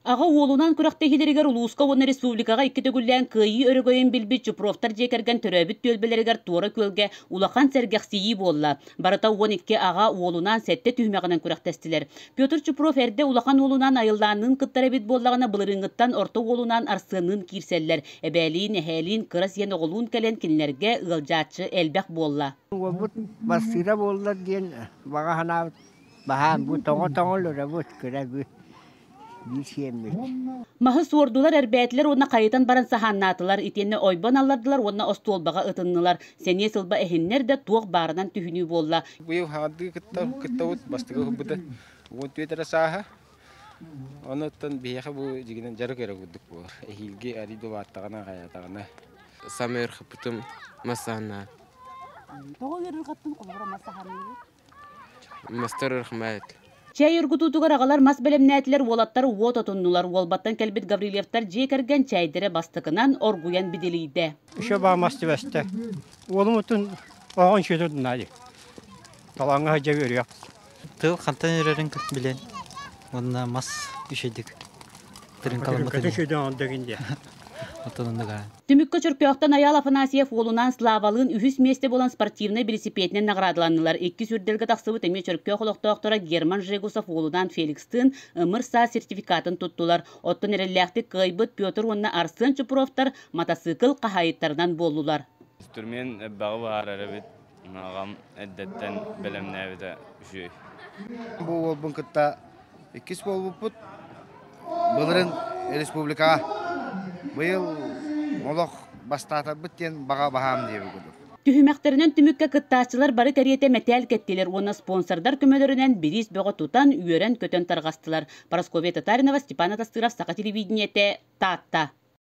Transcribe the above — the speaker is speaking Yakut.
Аҕа уолунаан күрэхтэһиилэригэр улууска уонна республикаҕа икки төгүллээн кыайыы өрөгөйүн билбит Чупровтар дьиэ кэргэн төрөөбүт түөлбэлэригэр Туора Күөлгэ улахан сэргэхсийии буолла. Барыта 12 аҕа уолунаан сэттэ түһүмэҕинэн күрэхтэстилэр. Петр Чупров эрдэ улахан уолунаан Айыллаанныын кыттар эбит буоллаҕына, былырыыҥҥыттан орто уолунаан Арсыанныын киирсэллэр. Эбээлиин, эһээлиин, кыра сиэн оҕолуун кэлэн кинилэргэ ыалдьааччы элбэх буолла. Уолбут бастыыра буоллар диэн баҕа санаабыт баһаам бу тоҥо-тоҥо олоробут кыра бу биир сиэммит. Маһы суордулар, эрбээтилэр уонна хайытан баран саһааннаатылар, итиэннэ ойбон аллардылар уонна остуолбаҕа ытыннылар. Сэниэ сылба эһиннэр да туох баарынан түһүнүү буолла. Быйыл хаҥардыы кытта кыттабыт бастакы уһурбута 14 эрэ сааһа. Онуттан биһиэхэ бу дьигинэн дьарык эрэ курдук буолар. Эһиилги арый да улааттаҕына, хайаатаҕына. Самый ырхыппытым масаана. Тоҕо ыарырҕаттын холобура мас саһаанныыр? Мастар ырхмаат. Чэй оргутуутугар аҕалар мас бэлэмнээтилэр, уолаттар уот отуннулар. Уолбаттан кэлбит Гаврильевтар дьиэ кэргэн чэйдэрэ бастакынан оргуйан бидилийдэ. Еще баа мас түбэстэ. Уолум отун оҕон сүөтүн наадьы. Талаҥҥа сылдьа үөрүөх. Тыл хантан үрэрин билэн уонна мас үчүгдүк тырыҥкаламмытын Түмүккэ Чөркөөхтөн Айаал Афанасьев уолунаан Славалыын үһүс миэстэ буолан спортивнай билисипиэтинэн наҕараадаланнылар. Иккис үрдэлгэ тахсыбыт эмиэ Чөркөөх олохтоохторо Герман Жегусов уолунаан Феликстыын ымыр саас сертификатын туттулар. Оттон эрэллээхтик кыайбыт Петр уонна Арсен Чупровтар матасыыкыл хаһаайыттарынан буоллулар. Инструмент элбэҕи баһаарар эбит. Аҕам эрдэттэн бэлэмнээбитэ үчүгэй. Бу уолбун кытта иккис буолбуппут. Былырын республикаҕа быйыл олох бастаатарбыт диэн баҕа баһаам диэбит курдук. Түһүмэхтэринэн түмүккэ кыттааччылар бары кэриэтэ мэтээл кэттилэр уонна спонсордар көмөлөрүнэн бириис бөҕө тутан, үөрэн-көтөн тарҕастылар. Парасковья Татаринова, Степан Атастыров, Саха телевидениетэ, Таатта.